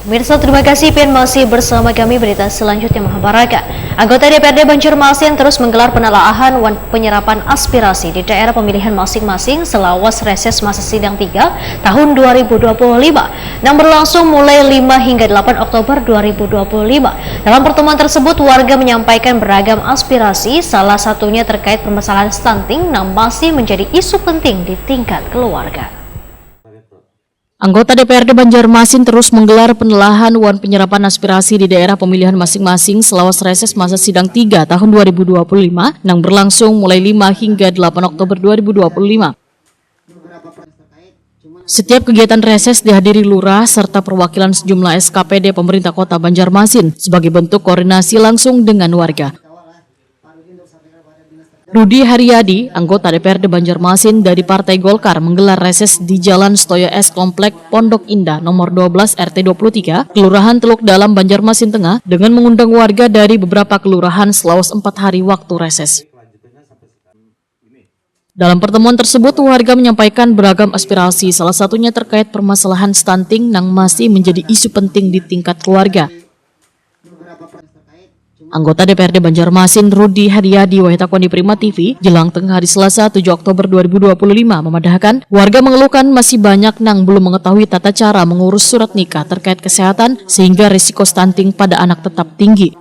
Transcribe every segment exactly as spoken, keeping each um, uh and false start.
Pemirsa, terima kasih pian masih bersama kami. Berita selanjutnya mahabaraka. Anggota D P R D Banjarmasin terus menggelar penelaahan wan penyerapan aspirasi di daerah pemilihan masing-masing selawas reses masa sidang tiga tahun dua ribu dua puluh lima yang berlangsung mulai lima hingga delapan Oktober dua ribu dua puluh lima. Dalam pertemuan tersebut, warga menyampaikan beragam aspirasi, salah satunya terkait permasalahan stunting yang masih menjadi isu penting di tingkat keluarga. Anggota D P R D Banjarmasin terus menggelar penelahan wan penyerapan aspirasi di daerah pemilihan masing-masing selawas reses masa sidang tiga tahun dua ribu dua puluh lima yang berlangsung mulai lima hingga delapan Oktober dua ribu dua puluh lima. Setiap kegiatan reses dihadiri lurah serta perwakilan sejumlah S K P D pemerintah kota Banjarmasin sebagai bentuk koordinasi langsung dengan warga. Rudi Haryadi, anggota D P R D Banjarmasin dari Partai Golkar, menggelar reses di Jalan Stoyo S Komplek Pondok Indah nomor dua belas R T dua puluh tiga, Kelurahan Teluk Dalam, Banjarmasin Tengah, dengan mengundang warga dari beberapa kelurahan selawas empat hari waktu reses. Dalam pertemuan tersebut, warga menyampaikan beragam aspirasi, salah satunya terkait permasalahan stunting yang masih menjadi isu penting di tingkat keluarga. Anggota D P R D Banjarmasin Rudi Haryadi wayah takuni Prima T V jelang tengah hari Selasa tujuh Oktober dua ribu dua puluh lima memadahkan, warga mengeluhkan masih banyak nang belum mengetahui tata cara mengurus surat nikah terkait kesehatan sehingga risiko stunting pada anak tetap tinggi.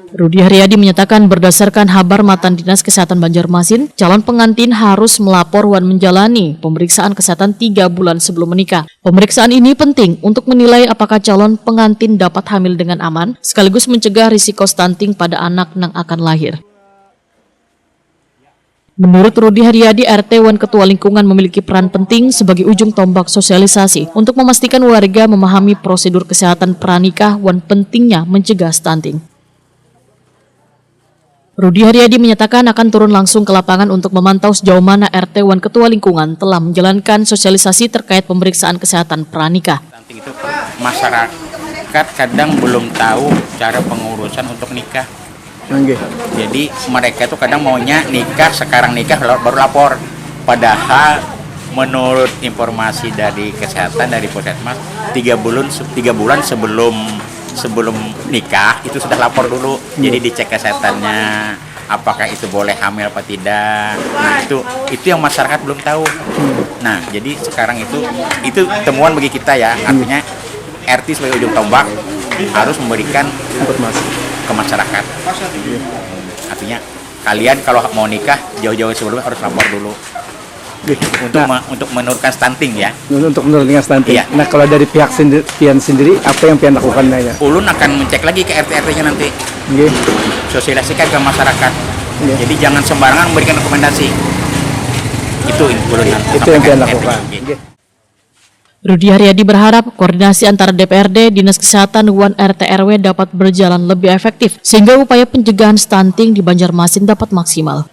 Rudi Haryadi menyatakan, berdasarkan habar matan Dinas Kesehatan Banjarmasin, calon pengantin harus melapor wan menjalani pemeriksaan kesehatan tiga bulan sebelum menikah. Pemeriksaan ini penting untuk menilai apakah calon pengantin dapat hamil dengan aman, sekaligus mencegah risiko stunting pada anak yang akan lahir. Menurut Rudi Haryadi, R T wan Ketua Lingkungan memiliki peran penting sebagai ujung tombak sosialisasi untuk memastikan warga memahami prosedur kesehatan pranikah wan pentingnya mencegah stunting. Rudi Haryadi menyatakan akan turun langsung ke lapangan untuk memantau sejauh mana R T wan Ketua Lingkungan telah menjalankan sosialisasi terkait pemeriksaan kesehatan pranikah. Stunting itu masyarakat kadang belum tahu cara pengurusan untuk nikah. Jadi mereka itu kadang maunya nikah, sekarang nikah, baru lapor. Padahal menurut informasi dari kesehatan, dari puskesmas, tiga bulan tiga bulan sebelum sebelum nikah itu sudah lapor dulu. Jadi dicek kesehatannya, apakah itu boleh hamil apa tidak. Nah, itu itu yang masyarakat belum tahu. Nah, jadi sekarang itu itu temuan bagi kita, ya. Artinya, R T sebagai ujung tombak harus memberikan informasi ke masyarakat. Artinya, kalian kalau mau nikah, jauh-jauh sebelumnya harus lapor dulu. Untuk nah, untuk menurunkan stunting, ya. Untuk menurunkan stunting. Iya. Nah, kalau dari pihak sendiri, pian sendiri, apa yang pian lakukan, ya? Ulun akan mencek lagi ke R T R T-nya nanti. Sosialisasikan ke masyarakat. Jadi jangan sembarangan memberikan rekomendasi. Itu ulun. Itu yang pian lakukan. Rudi Haryadi berharap koordinasi antara D P R D, Dinas Kesehatan, wan R T R W dapat berjalan lebih efektif sehingga upaya pencegahan stunting di Banjarmasin dapat maksimal.